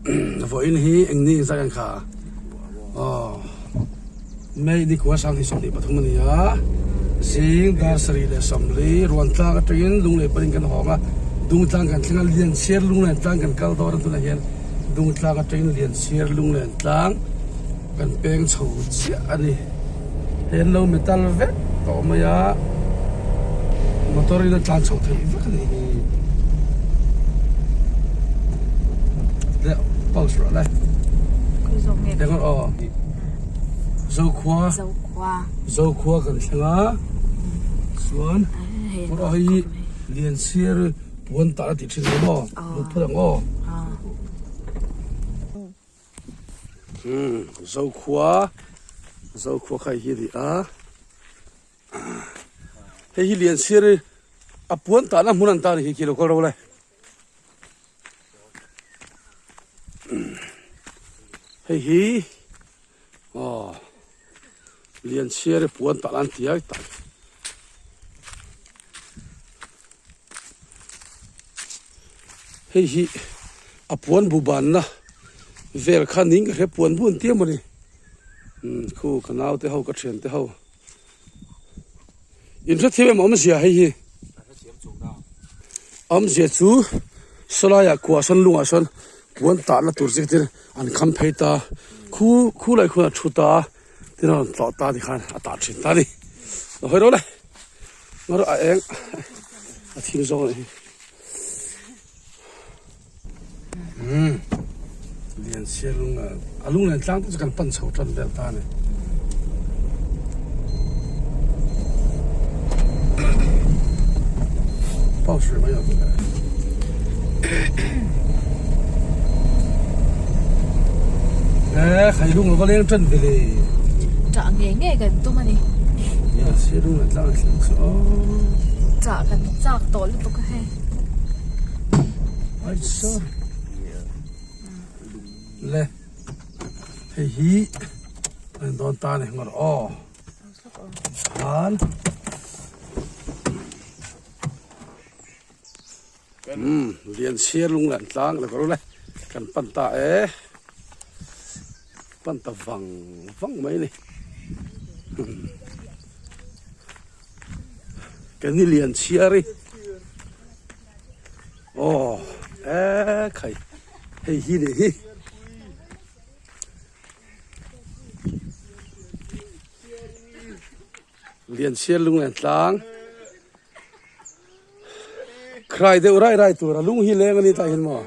Vawiin hi eng ni zat ang kha aw May ni kua sang hi 23 a ni a zing dar sarih leh sawmli ruan tlang atangin lunglei panin kan hawng a dungtlang kan thleng a Lianchhiar lunglen tlang kan kal dawn a tunah hian dungtlang atangin Lianchhiar lunglen tlang kan peng chho chiah a ni hei an lo metal vek tawh mai a motor in a tlan chho theih vek a ni hi leh pause rawh le eng aw zokhua zokhua kan thleng a chuan erawh hei Lianchhiar puan tah a tih thin a ni maw lut phawt ang aw. Zokhua Zokhua kha hi a ni a hei hi Lianchhiar hi a puan tahna hmun an tan hi khi lo kal ro le hei hi aw Lianchhiar hi puan tahna an ti a tah. Hei hi a puan bu banna vel kha ning ka hria puan bu an tia mawni umm khu ka nau te ho ka thian te ho in hrethiam em awmzia hei hi awmzia chu sawlai ah kua sawn lungah sawn puan tahna tur chi khatin an kham phei ta khu khu lai khuan a thu ta a tin a rawn tlawh ta tikhan a tah thin ta a ni a hawi rawh le. Ngarawh a eng a thim zawk anih hi. Umm Lianchhiar lung a lunglen tlang te chu kan pan chho tan vel ta a ni. Pause rih mai ang chu le. E khai lung a va leng tan ve le. Tah ngei ngei kan tum a ni. Ya si lung a tlang thleng chu aw. Tah kan chak tawh lutuk a hei. Ai sa. Le. Hei hi an dawn ta ni ngawr aw. Han. Umm Lianchhiar lunglen tlang la kawr le kan pan ta e pan ta vang vang mai a ni kan ni Lianchhiar hi aw e khai hei hi nih hi. Lianchhiar lunglen tlang Khrai deuh rai rai tur a lung hi leng a ni tah hian maw?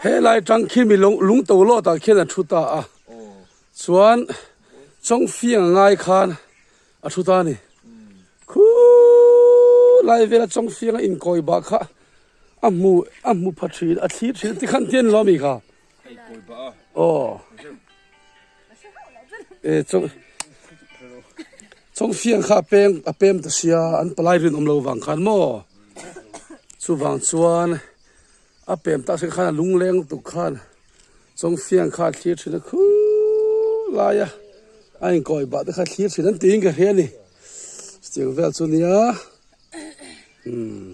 Helai tang khi mi lung lung to lawt ah khian a thu ta a chuan chawngfiang a ngai khan a thu ta a ni khulai vela chawngfiang a inkawi bah kha a hmu a hmu pha thin a thlir thin tikhan tian lo ami kha. Aw. E chong chong fiang kha peng a pem ta sia an palai rin awm lo vang khan maw chuvang chuan a pem tak se khan a lungleng tuk khan chong fiang kha a thlir thin a khu lai a a inkawi bah te kha thlir thin an tiin ka hria a ni chutiang vel chu nia umm.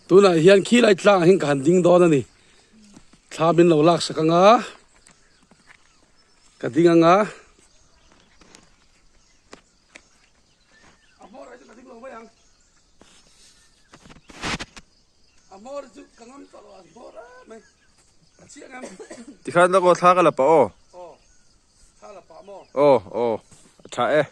Tunah hian khilai tlangah hian ka han ding dawn a ni. Thla min lo lak sak anga ka ding anga. Tikhan lawk aw thla ka la pah aw. Aw aw a tha e.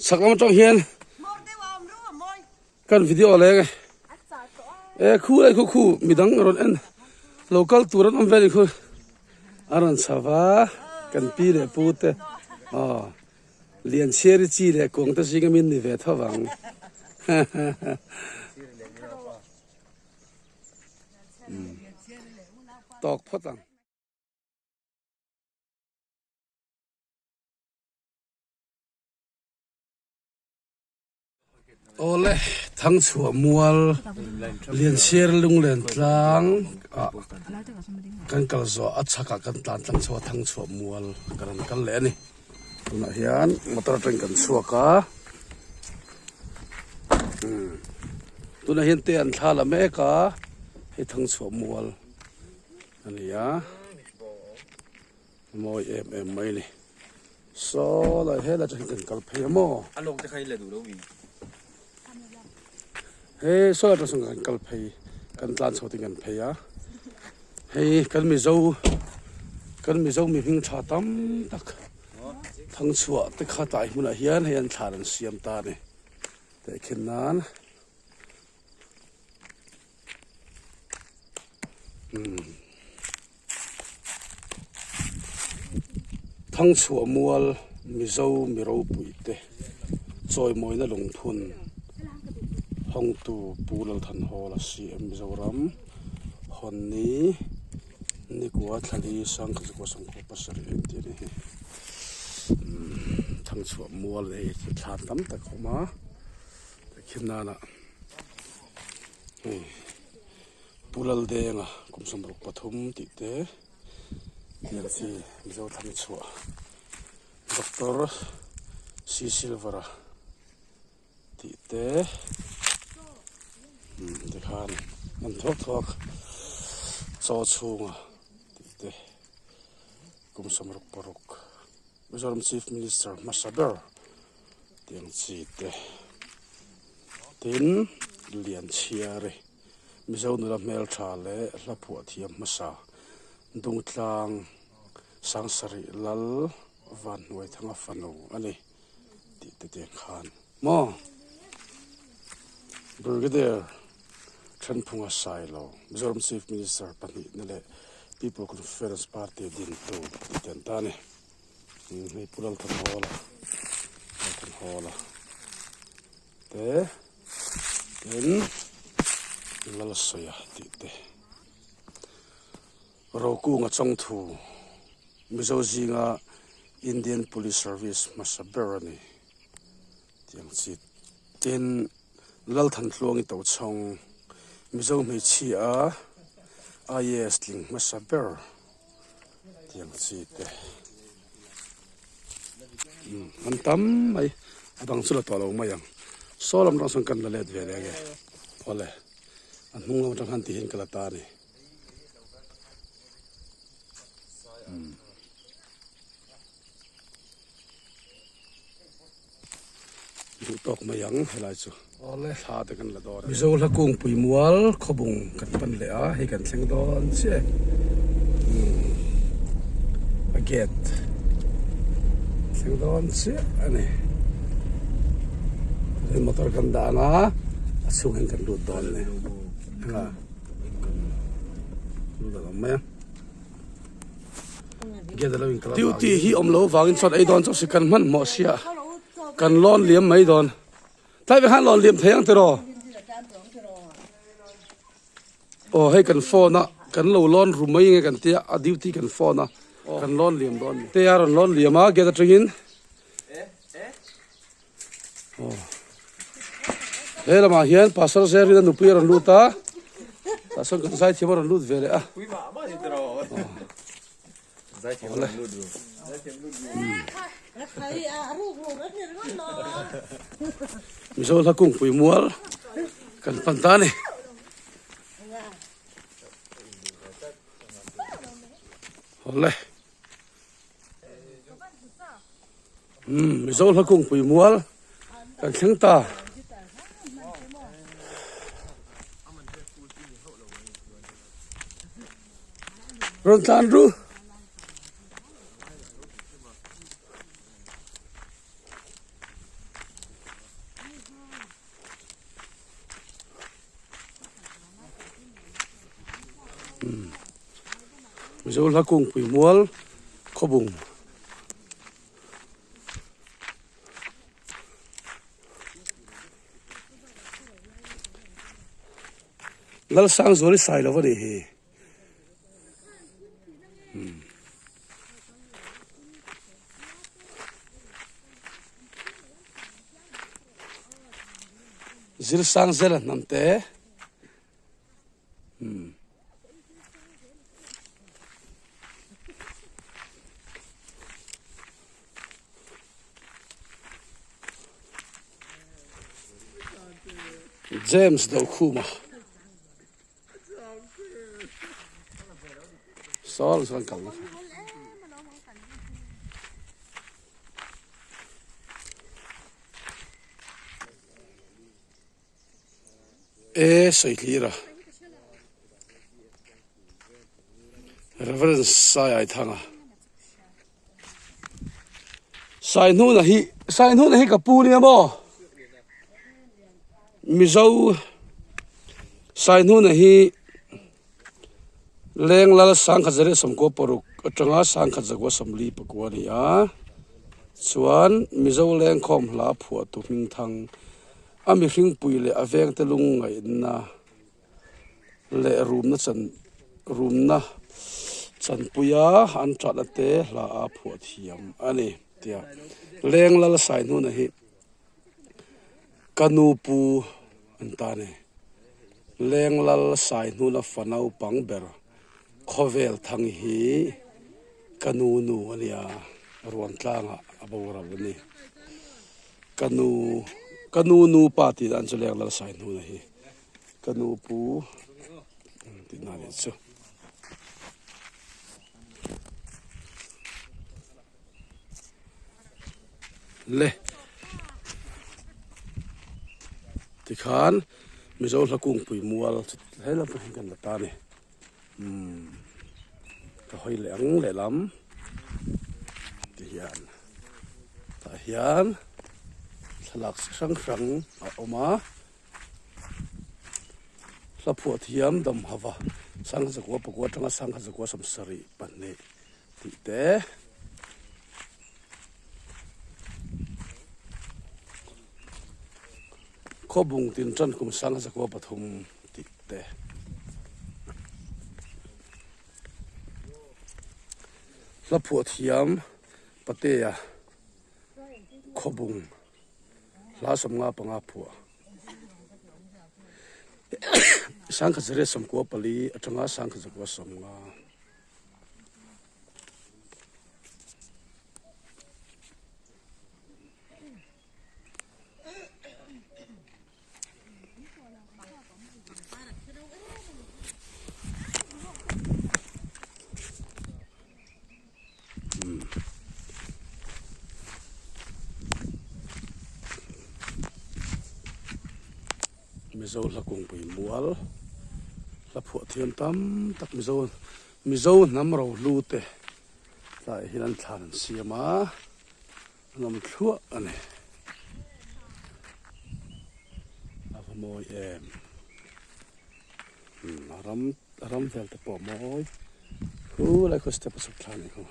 Chhak lam atang hian kan video leng e e khu e khu khu midang a rawn en lo kal tur an awm vel in khu a rawn chho va. Kan pi leh pu te aw Lianchhiari chi leh kuang te zinga min ni ve tho vang. Tawk phawt ang. Awle, Thangchhuah mual Lianchhiar lunglen tlang ah kan kal zawh a chhakah kan tlan tlang chho a Thangchhuah mual kan rawn kal leh a ni. Tunah hian motor atangin kan chhuak a, umm tunah hian te an thla la mek a, hei Thangchhuah mual a ni a. Mawi em em mai ni. Saw lai helai atang hian kan kal phei a maw? A lawk te kha i la duh lo mi? He saw lai atang sawn kan kal phei kan tlan chho tin kan phei a. Hei kan Mizo kan Mizo mihring tha tam tak Thangchhuah te kha tlai hmunah hian hei an thlan an siam ta a ni. Tehkhin nan. Thangchhuah mual Mizo mi ropui te chawimawina lungphun hawngtu Pu Lalthanhawla CM Mizoram Hawnni Nikua Thlali Sangkhaw Sangkhaw pasarih engtin a ni hi Thangchhuah mual hei thla tam tak a awm a tehkhin nana. Hei Pu Laldenga kum 63 tih te hmel chi Mizo thlang chhuah Doctor C Silver-a tih te tikhan an thuak thuak chaw chhunga tih te kum 66 Mizoram Chief Minister hmasa ber tiang chi te tin Lianchhiari Mizo nula hmeltha leh hla phuah thiam hmasa Dungtlang Sangsarih Lal Vanhnuaithanga fanu a ni tih te tiang khan maw Brigadier Thenphunga Sailo Mizoram Chief Minister pahnihna leh People Conference Party dintu tih te an ta a ni. Hei Pu Lalthanhawla Lalthanhawla te tin Lalsawia tih te Rokunga Chawngthu Mizo zinga Indian Police Service hmasa ber a ni tiang chi tin Lalthantluangi Tochhawng Mizo hmeichhia IAS tling hmasa ber. Tiang chi te an tam mai a dang chu la tawh lo mai ang saw lam atang sawn kan la let ve leh ange awle a hnung lam atang khan ti hian ka la ta a ni Duh tawk mai ang helai chu. Awle thla te kan la dawn a. Mizo hla kungpui mual khawbung kan pan leh a, hei kan thleng dawn chiah e. Umm a gate thleng dawn chiah a ni. Hei motor kan dan a, a chhung hian kan lut dawn a ni. Eng a? Lut a awm mai a. Duty hi awm lo vangin chuan ei dawn chauh si kan hmanhmawh sia kan lawn liam mai dawn tlai vek khan lawn liam thei ang tiraw aw hei kan phone a kan lo lawn ru mai nge kan tia a duty kan phone a kan lawn liam dawn te a rawn lawn liam a gate atangin aw he lamah hian pastor Zerina nupui a rawn lut a tah sawn kan zaithiam a rawn lut ve leh a Mizo hla kungpui mual kan pan ta a ni. Awle. Umm Mizo hla kungpui mual kan thleng ta. Rawn tlan ru. Mizo hla kungpui mual khawbung. Lalsangzuali Sailova nih hi. Zirsang zela hnam te. James Dokhuma Saw chuan kal na E sawi tlir a Reverend Sai Aithanga Saihnuna hi Saihnuna hi ka pu nia maw Mizo Saihnuna hi Lenglal sangkhat zariat sawmkua paruk atanga sangkhat zakua sawmli pakua a ni a chuan Mizo lengkhawm hla phuahtu hmingthang a mihringpui leh a vengte lungngaihna leh rumna chan rumna chanpuia an tatna te hla a phuah thiam a ni tia Lenglal Saihnuna hi Ka nu pu an ta ni. Lenglal Saihnuna fa naupang ber khawvel thang hi ka nu nu a nia, Ruantlangah a boral a ni. Ka nu ka nu nu pa tih dan chu Lenglal Saihnuna hi ka nu pu tih na nih chu. Le tikhan Mizo hla kungpui mual chu he lam pawh hian kan la ta a ni umm ka hawi leh ang lehlam tihian tah hian thlalak chi hrang hrang a awm a hla phuah thiam dam hava sangha zakua pakua atanga sangha zakua sawmsarih pahnih. Tih te Khawbung tin tan kum sanga zakua pathum tih te Hla phuah thiam Patea Khawbung hla sawmnga panga phuah Sangkhat zariat sawmkua pali atanga sangkhat zakua sawmnga. Mizo hla kungpui mual hla phuah thiam tam tak Mizo Mizo hnam rohlu te tlaiah hian an thlan an siam a an awm thluah a ni a va mawi em a ram a ram vel te pawh a mawi khu lai khu step a chhuk thla a nih khu.